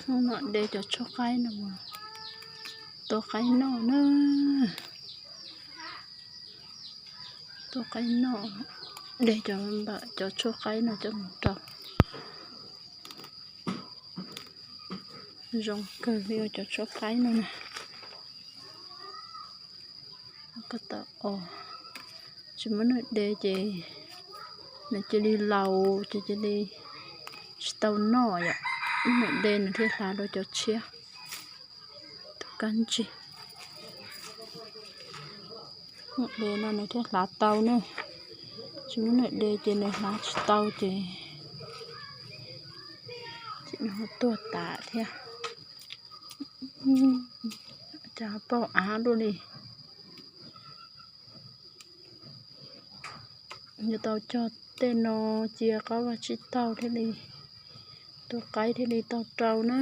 Hnub no de cov tshuaj qaib no mus tua qaib noj na. Tua qaib noj, de cov npam cov tshuaj qaib no coj mus rau. Zoo kawg li cov tshuaj qaib no na. Koj tau os, tsis muab nws de ces nws cia li laus ces cia li tsis tau noj yom. Muab nws de nws thiaj hlav dua cov tshiab. Tus kab ntsig, muab de no nws thiaj hlav tau na. Tsis muab nws de ces nws hlav tsis tau ces tseem tuag tas thiab. Cas ho paug av luaj li. Yuav tau cog tej no cia qaub vaj tsib taug thiaj li, tua qaib thiaj li tau rau na.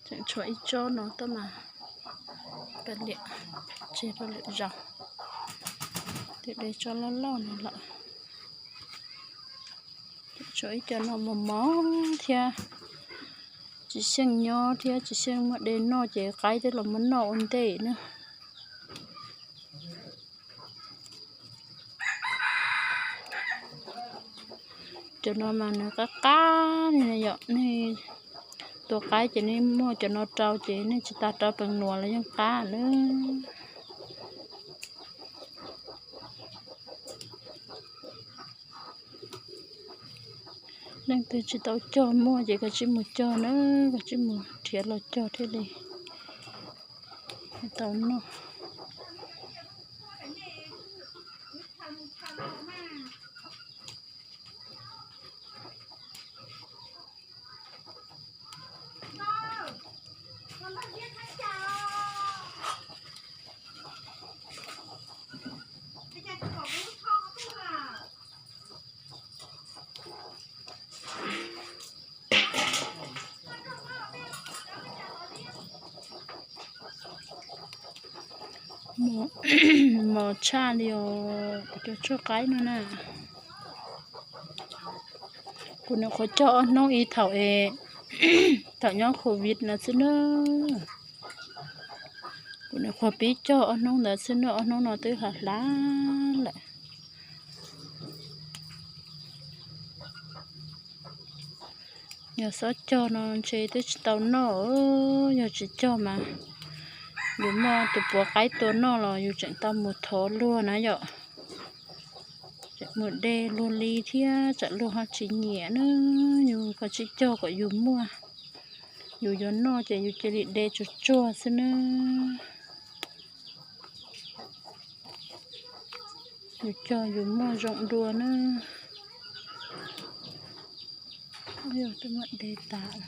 Tseem tshuav ib tsob no tab mas kav liam tseg rau lwm zaus. Twb de tsob loj loj no lawm. Tshuav ib co no mos mos thiab, tsis xyeej nyob thiab tsis xyeej muaj de noj ces qaib twb los muab noj ua ntej na. Cov no mas nws qab qab li no yom, nej tua qaib ces nej muaj cov no rau ces nej tsis tas rau peev nuav los yeej qab na. Leej twg tsis tau cog muaj ces koj tsij mus cog na, koj tsij mus nrhiav los cog thiaj li tau noj. Mos tshaj li os, kuv cov tshuaj qaib no na. Kuv nyuam qhuav cog ob hnub ib thaum es, thaum nyob Covid no xwb na. Kuv nyuam qhuav pib cog ob hnub ntawd xwb na, ob hnub no twb hlav hlav lawm. Yog xob cog no ntshe twb tsis tau noj, yog tsis cog mas yus muaj tus puav qaib tua noj los yus tseem tau mus thov luag na yom. Tseem mus de luag li thiab tsam luag ho tsis nyiam na. Yus koj tsij cog kom yus muaj, yus yuav noj ces yus cia li de tsuag tsuag xwb na. Yus cog yus muaj zoo dua na. Yog twb muab de tas.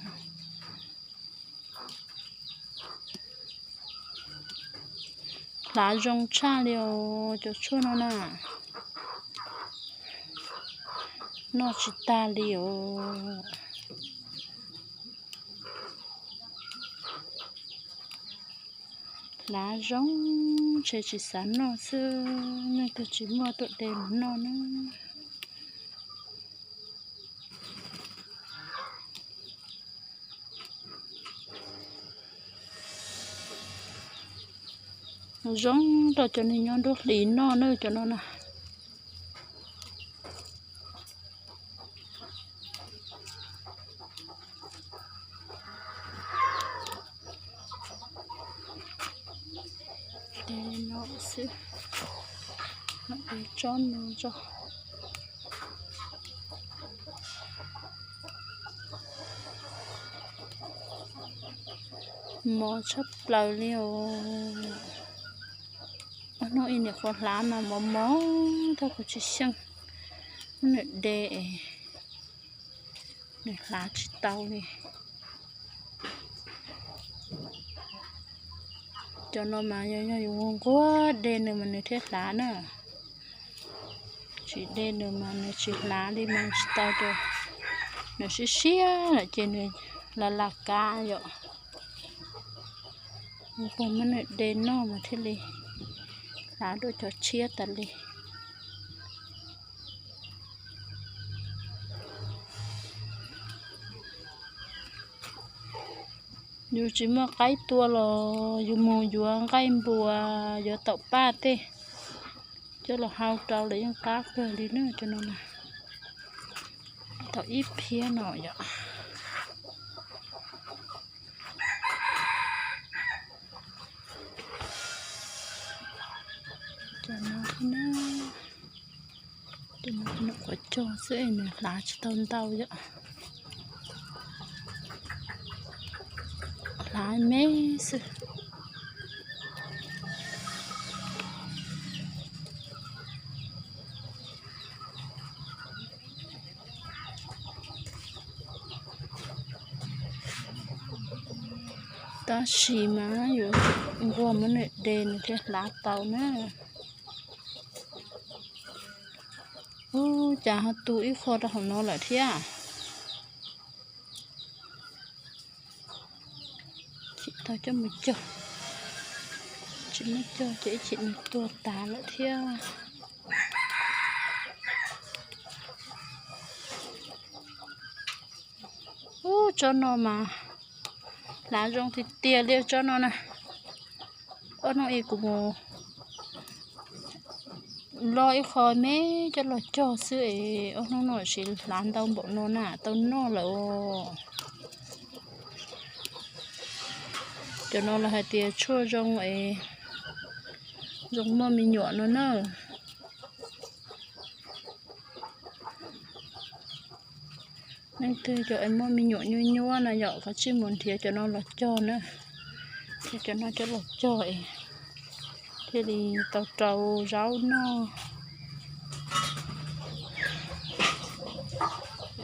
Hlav zoo tshaj li os cov tshuaj no na. Noj tsis tag li os. Hlav zoo, ntshe tsis xav noj xwb, leej twg tsis muaj tuaj de mus noj na. Zoo rau cov neeg nyob nruab hlis noj na cov no na. De no xwb, de tsob no tso. Mos tshaj plaws li os. Ob hnub ib nyuam qhuav hlav mas mos mos tab kuv tsis xyeej, nws de, nws hlav tsis tau li. Cov no mas yog yus nquag de nws mas nws thiaj hlav na. Tsis de nws mas nws tsis hlav li mas tsis tau rau. Nws siab siab lawm ces nws lam lam kav yom. Nquag muab nws de noj mas thiaj li Hlav dua cov tshiab tas li. Yus tsis muaj qaib tua los yus mus yuav nqaij npua, yuav taum paj tej coj los hau rau los yeej qab kawg li na cov no na. Tau ib phiab no yom. Cov no thiab na, cov no nyuam qhuav cog xwb es nws hlav tsis tau ntau yom. Hlav me xwb. Tab sis mas yuav nquag muab nws de nws thiaj hlav tau na. Ub, cas ho tu ib qho rau hauv no lawm thiab. Chim tau coj mus cog, tsis muab cog ces ib chim nws tuag tas lawm thiab. Ub, tsob no mas hlav zoo tiag tiag li tsob no na. Ob hnub ib kuv mus loj ib qho me coj los cog xwb es ob hnub no sim hlav ntau npaum no na, tau noj lawm os. Cov no lawv hais tias tshuaj zoo es zoo muaj me nyuam no na. Leej twg cov es muaj me nyuam nyuaj nyuaj na yom, kav tsij mus nrhiav cov no los cog na. Cov no coj los cog es thiaj li tau rau zaub noj.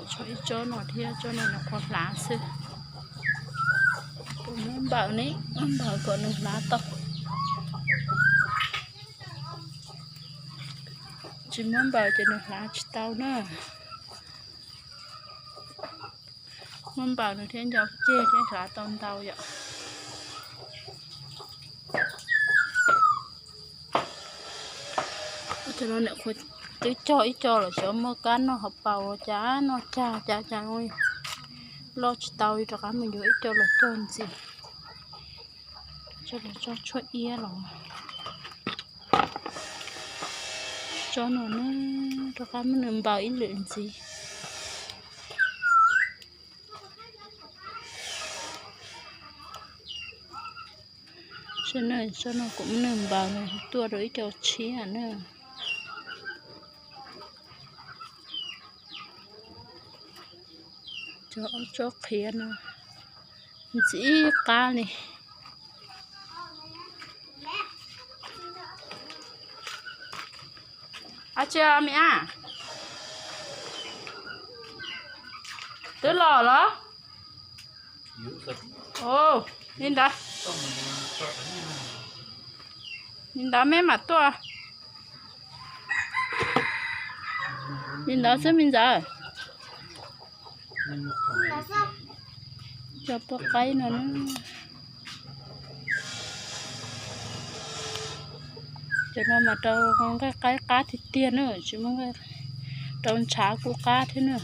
Tshuav ib tsob no thiab, tsob no nyuam qhuav hlav xwb. Kuv muab npaws ne, muab npaws kom nws hlav tau. Tsis muab npaws ces nws hlav tsis tau na. Muab npaws nws thiaj ncau ceg thiab hlav tau ntau yom. Cov no niam qhuav twb cog ib co lawm, xyov muaj kab noj hauv paus cas noj cag cas cas loj tsis tau li, rov qab mus yuav ib co los cog ntxiv. Coj los tso tshuaj iab los. Tsob no na, rov qab muab nws npaws ib lwm ntxiv. Tsob no kuv muab nws npaws nws tuaj rau ib co tshiab na. Cov ob tsob qhiav no ntxim qab li. Ab tsi me ab, twb los los? Li ntawd, li ntawd me mam tuaj. Li ntawd xwb me ntxawm. Cov pua qaib no na. Cov no mas rau nqaij qaib qab tiag tiag na, tsis muaj, rau ntshav kuj qab thiab na.